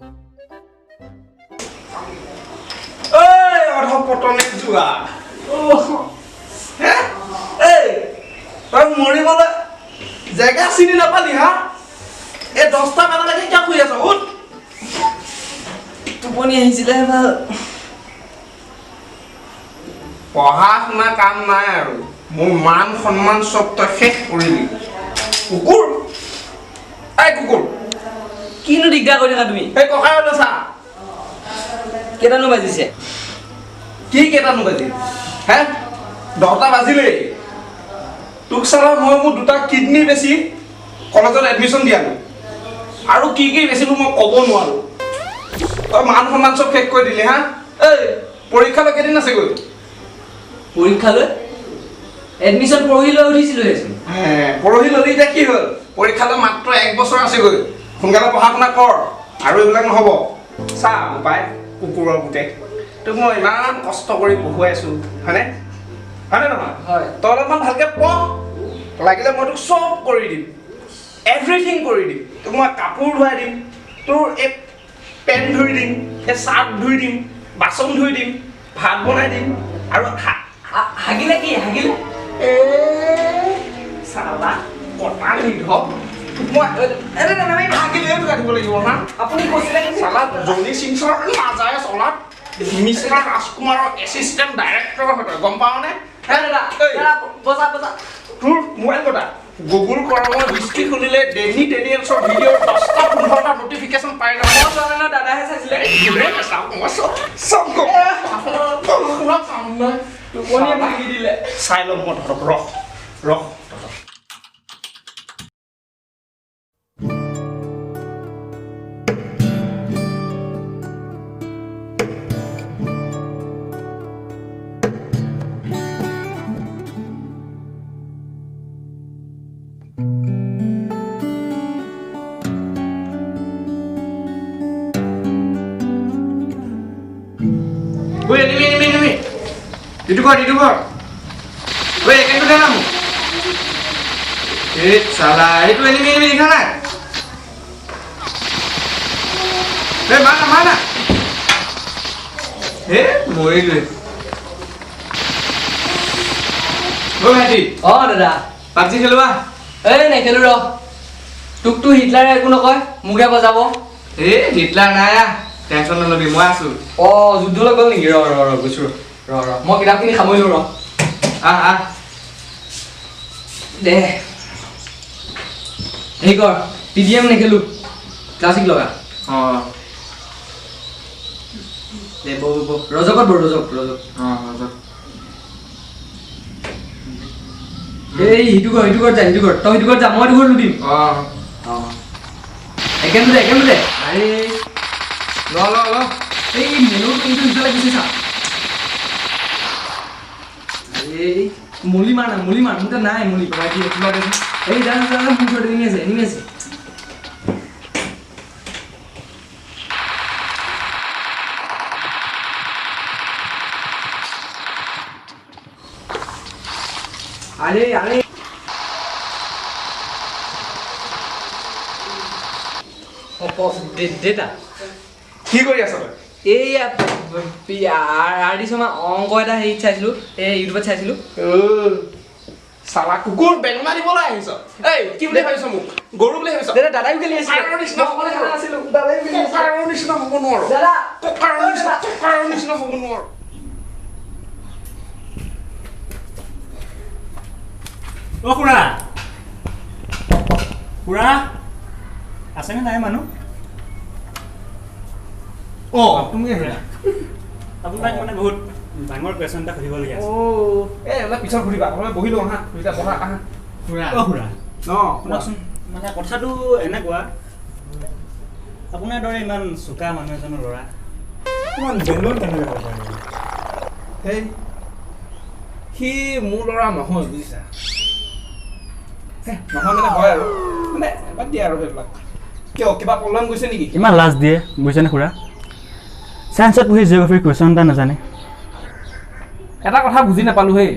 এই অধপতনে যোৱা। হে এই তই মৰিবলৈ জেগা চিনি নাপালি হা? এই 10টা মানলৈকে কিয় শুই আছ? উঠ। টোপনি আহিছিলে ভাল। পঢ়া শুনা কাম নাই আৰু, মোৰ মান সন্মান চব তই শেষ কৰিলি। কুকুৰ, এই কুকুৰ। কিনো দিগদাৰ কৰি থাকা তুমি? এই ককাই চা। কেইটানো বাজিছে? কি কেইটানো বাজিল হে? 10টা বাজিলেই। তোক চালা মই মোৰ 2টা কিডনী বেচি কলেজত এডমিশ্যন দিয়ালো, আৰু কি কি বেচিলো মই ক'ব নোৱাৰো। তই মান সন্মান চব শেষ কৰি দিলি হা? এই পৰীক্ষালৈ কেইদিন আছেগৈ? পৰীক্ষালৈ এডমিশ্যন পৰহি লৈ উঠিছিলোহেচোন। পৰহি ল'লি, এতিয়া কি হ'ল? পৰীক্ষালৈ মাত্ৰ 1 বছৰ আছেগৈ। সোনকালে পঢ়া শুনা কৰ, আৰু এইবিলাক নহ'ব। চা বোপাই, কুকুৰৰ পুতেক, তোক মই ইমান কষ্ট কৰি পঢ়ুৱাইছোঁ, হয়নে? হয়নে নহয়? হয়। তই অলপমান ভালকৈ পঢ়, লাগিলে মই তোক চব কৰি দিম, এভৰিথিং কৰি দিম। তোক মই কাপোৰ ধুৱাই দিম, তোৰ এই পেণ্ট ধুই দিম, এই চাৰ্ট ধুই দিম, বাচন ধুই দিম, ভাত বনাই দিম, আৰু হাগিলে কি হাগিলে? এ চালা কটা নিধক, মই হাগিলেও কাটিব লাগিব হা? আপুনি কৈছিলে চালা জনী সিংছৰ নাযায় চলাত মিষ্টাৰ ৰাজকুমাৰৰ এছিষ্টেণ্ট ডাইৰেক্টৰ হয়, গম পাৱনে? তোৰ মোবাইল কটা গুগল কৰমৰ হিষ্ট্ৰী খুলিলে ডেনি ডেনিয়েলছৰ ভিডিঅ'ৰ 10টা 15টা নটিফিকেশ্যন পাই যাম। মই চোৱা নাই, দাদাহে চাইছিলে। চব টোপনিয়ে ভাঙি দিলে। চাই ল'ম মই তহঁতক, ৰখ ৰখ। ইটো কৰ, ইটো কৰ। ঐ, একেটো দে না মোক। এই চালা, এইটো এনিমি এনিমি দেখা নাই? এই মাৰ না, মাৰ না। এ মৰিলোৱে। ঐ ভাইটি। অ দাদা। পাবজি খেলোৱা? এই নেখেলো ৰ। তোকতো হিটলাৰে একো নকয়, মোকহে বজাব। এই হিটলাৰ নাই আহ, টেনশ্যন নলবি, মই আছো। অ যুদ্ধলৈ গ'ল নেকি? ৰ ৰ ৰ, গৈছো ৰ। ৰ ৰ, মই কিতাপখিনি সামৰিলো ৰ। আহ আহ দে। হেৰি কৰ, পি ডি এম নেখেলো, ক্লাছিক লগা। অ দে, বহ বহ। ৰজকত বহ, ৰজক ৰজক। অ ৰজক। এই সিটো ঘৰ, সিটো ঘৰ যা, সিটো ঘৰ। তই সিটো ঘৰ যা, মই এইটো ঘৰ লুটিম। অ অ একেলগে একেলগে। আৰে ল ল ল। এই মেনুৰ কিন্তু ইফালে গুচি চা। এই মলি মাৰ না, মলি মাৰ, মোৰ তাত নাই মলি। ভাইটি কিবা দেচোন। এই যা যা, মোৰ ওচৰত এনিমি আছে, এনিমি আছে। আৰে আৰে, দেতা কি কৰি আছ তই? এইয়া আৰ ডি শৰ্মা অংক এটা হেৰিত চাইছিলো, এই ইউটিউবত চাইছিলো। চালা কুকুৰ, বেঙেনা দিবলৈ আহিছ? এই কি বুলি ভাবিছ মোক? গৰু বুলি ভাবিছ? দাদা, দাদাইও খেলি আছিলে। ককাৰৰ নিচিনা হ'ব নোৱাৰো। দাদা, ককাৰৰ নিচিনা হ'ব নোৱাৰো। অ খুৰা, খুৰা আছেনে নাই মানুহ? অ তুমি আহিলা। আপোনাক মানে বহুত ডাঙৰ কুৱেশ্যন এটা সুধিবলগীয়া আছে। অ এই এইবিলাক পিছত সুধিবা, প্ৰথমে বহি লওঁ। হা, দুইটা বহা, আহা। খুৰা, অ খুৰা, অ শুনকচোন, মানে কথাটো এনেকুৱা, আপোনাৰ দৰে ইমান চোকা মানুহ এজনৰ ল'ৰা ইমান বেলুন কেনেকৈ হ'ব পাৰে? সেই সি মোৰ ল'ৰা নহয়, বুজিছা? নহয় মানে হয় আৰু, মানে বাদ দিয়া আৰু সেইবিলাক। কিয়, কিবা প্ৰব্লেম গৈছে নেকি? ইমান লাজ দিয়ে বুজিছেনে খুৰা? চায়েন্সত পঢ়ি জিঅ'গ্ৰাফীৰ কুৱেশ্যন এটা নাজানে। এটা কথা বুজি নাপালোঁ হেই,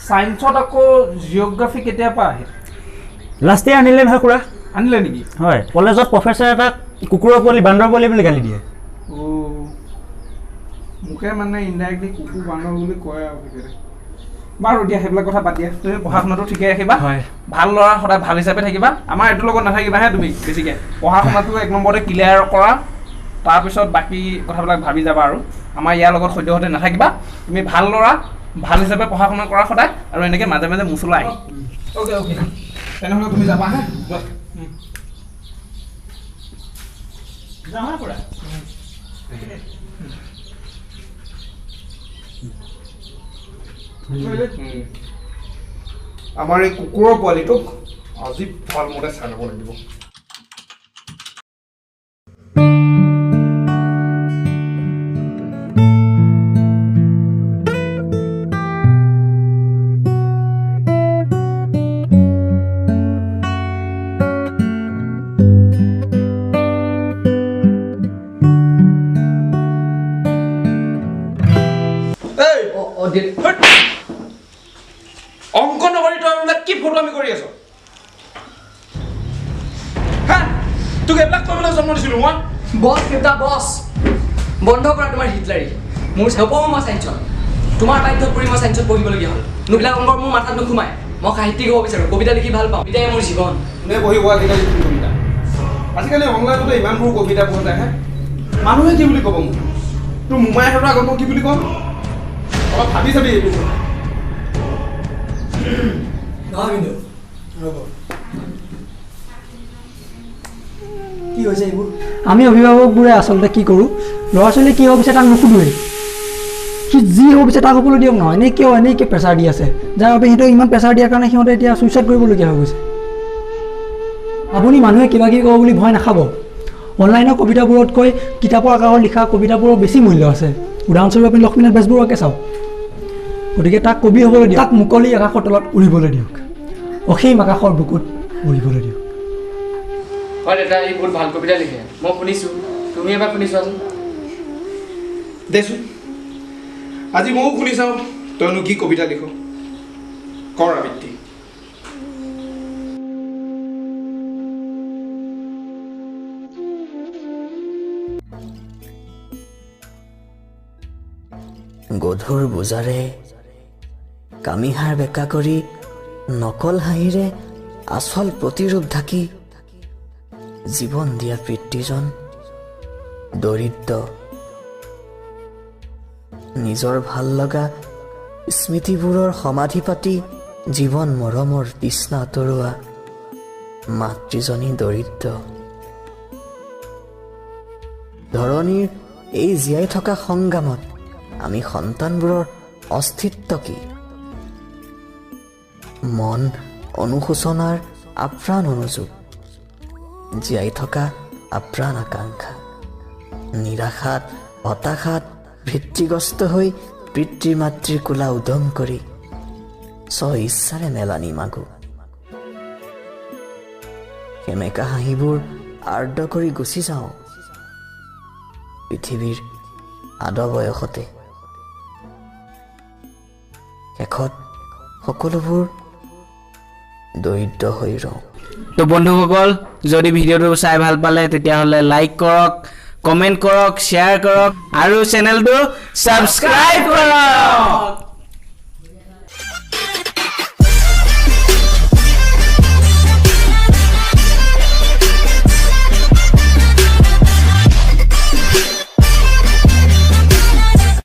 চায়েন্সত আকৌ জিঅ'গ্ৰাফী কেতিয়াৰ পৰা আহে? লাষ্ট ইয়েৰ আনিলে নহয় খুৰা। আনিলে নেকি? হয়, কলেজত প্ৰফেচাৰ এটাক কুকুৰৰ পোৱালি, বান্দৰ পোৱালি বুলি গালি দিয়ে। অ' মোকে মানে ইনডাইৰেক্টলি কুকুৰ বান্দৰ বুলি কয় আৰু সেইকাৰণে। বাৰু দিয়া, সেইবিলাক কথা বাদ দিয়া, তুমি পঢ়া শুনাটো ঠিকে ৰাখিবা, ভাল ল'ৰা সদায় ভাল হিচাপে থাকিবা, আমাৰ এইটোৰ লগত নাথাকিবা হে তুমি বেছিকৈ। পঢ়া শুনাটো এক নম্বৰতে ক্লিয়াৰ কৰা, তাৰপিছত বাকী কথাবিলাক ভাবি যাবা আৰু আমাৰ ইয়াৰ লগত সদ্যহতে নাথাকিবা। তুমি ভাল ল'ৰা, ভাল হিচাপে পঢ়া শুনা কৰা সদায়, আৰু এনেকৈ মাজে মাজে মোচলা আহি। অ'কে অ'কে, তেনেহ'লে তুমি যাবা হে, যোৱা। যাওঁ খুৰা। আমাৰ এই কুকুৰৰ পোৱালিটোক আজি ভাল মতে চাই ল'ব লাগিব। অংক নকৰি তই এইবিলাক কি ফটোৱামি কৰি আছ? হা, তোক এইবিলাক কৰিবলৈ জন্ম দিছিলোঁ মই? বছ দেউতা, বছ, বন্ধ কৰা তোমাৰ হিটলাৰী। মোৰ নপঢ়ো মই চায়েন্সত, তোমাৰ বাধ্যত পৰি মই চায়েন্সত পঢ়িবলগীয়া হ'ল। এইবিলাক অংকৰ মোৰ মাথাত নোসোমায়। মই সাহিত্যিক হ'ব বিচাৰোঁ, কবিতা লিখি ভাল পাওঁ, কবিতাই মোৰ জীৱন। কোনে পঢ়িব আজিকালি কবিতা? আজিকালি অনলাইনতে ইমানবোৰ কবিতা পোৱা যায় হে, মানুহে কি বুলি ক'ব মোক? তোৰ মোমাইহঁতৰ আগত মই কি বুলি ক'ম? অলপ ভাবি চাবি এইবোৰ কথা। নহয় বিন্দু, ৰ'ব, কি হৈছে এইবোৰ? আমি অভিভাৱকবোৰে আচলতে কি কৰোঁ, ল'ৰা ছোৱালীয়ে কি হ'ব বিচাৰে তাক নুসুধোৱেই, সি যি হ'ব বিচাৰে তাক হ'বলৈ দিয়ক নহয়, এনেই কিয় এনেই কিয় প্ৰেছাৰ দি আছে, যাৰ বাবে সিহঁতক ইমান প্ৰেছাৰ দিয়াৰ কাৰণে সিহঁতে এতিয়া ছুইচাইড কৰিবলগীয়া হৈ গৈছে। আপুনি মানুহে কিবা কিবি ক'ব বুলি ভয় নাখাব। অনলাইনৰ কবিতাবোৰতকৈ কিতাপৰ আকাৰত লিখা কবিতাবোৰৰ বেছি মূল্য আছে। উদাহৰণস্বৰূপে আপুনি লক্ষ্মীনাথ বেজবৰুৱাকে চাওক। গতিকে তাক কবি হ'বলৈ দিয়ক, তাক মুকলি আকাশৰ তলত উৰিবলৈ দিয়ক, অসীম আকাশৰ বুকুত উৰিবলৈ দিয়ক। হয় দেউতা, ই বহুত ভাল কবিতা লিখে, মই শুনিছোঁ, তুমি এবাৰ শুনি চোৱাচোন। দেচোন, আজি ময়ো শুনি চাওঁ তইনো কি কবিতা লিখ। কৰ আবৃত্তি। গধুৰ বোজাৰে কামিহাৰ বেকা কৰি নকল হাঁহিৰে আচল প্ৰতিৰূপ ঢাকি জীৱন দিয়া পিতৃজন দৰিদ্ৰ। নিজৰ ভাল লগা স্মৃতিবোৰৰ সমাধি পাতি জীৱন মৰমৰ তৃষ্ণা আঁতৰোৱা মাতৃজনী দৰিদ্ৰ। ধৰণীৰ এই জীয়াই থকা সংগ্ৰামত আমি সন্তানবোৰৰ অস্তিত্ব কি? মন অনুশোচনাৰ আপ্ৰাণ অনুযোগ, জীয়াই থকা আপ্ৰাণ আকাংক্ষা, নিৰাশাত হতাশাত ভিত্তিগ্ৰস্ত হৈ পিতৃ মাতৃৰ কোলা উদম কৰি স্ব ইচ্ছাৰে মেলানি মাগো। সেমেকা হাঁহিবোৰ আৰ্দ্ৰ কৰি গুচি যাওঁ পৃথিৱীৰ আদ বয়সতে। শেষত সকলোবোৰ দৰিদ্ৰ হৈ ৰওঁ। তো বন্ধুসকল, যদি ভিডিঅ'টো চাই ভাল পালে তেতিয়াহ'লে লাইক কৰক, কমেণ্ট কৰক, শ্বেয়াৰ কৰক আৰু চেনেলটো ছাবস্ক্ৰাইব কৰক।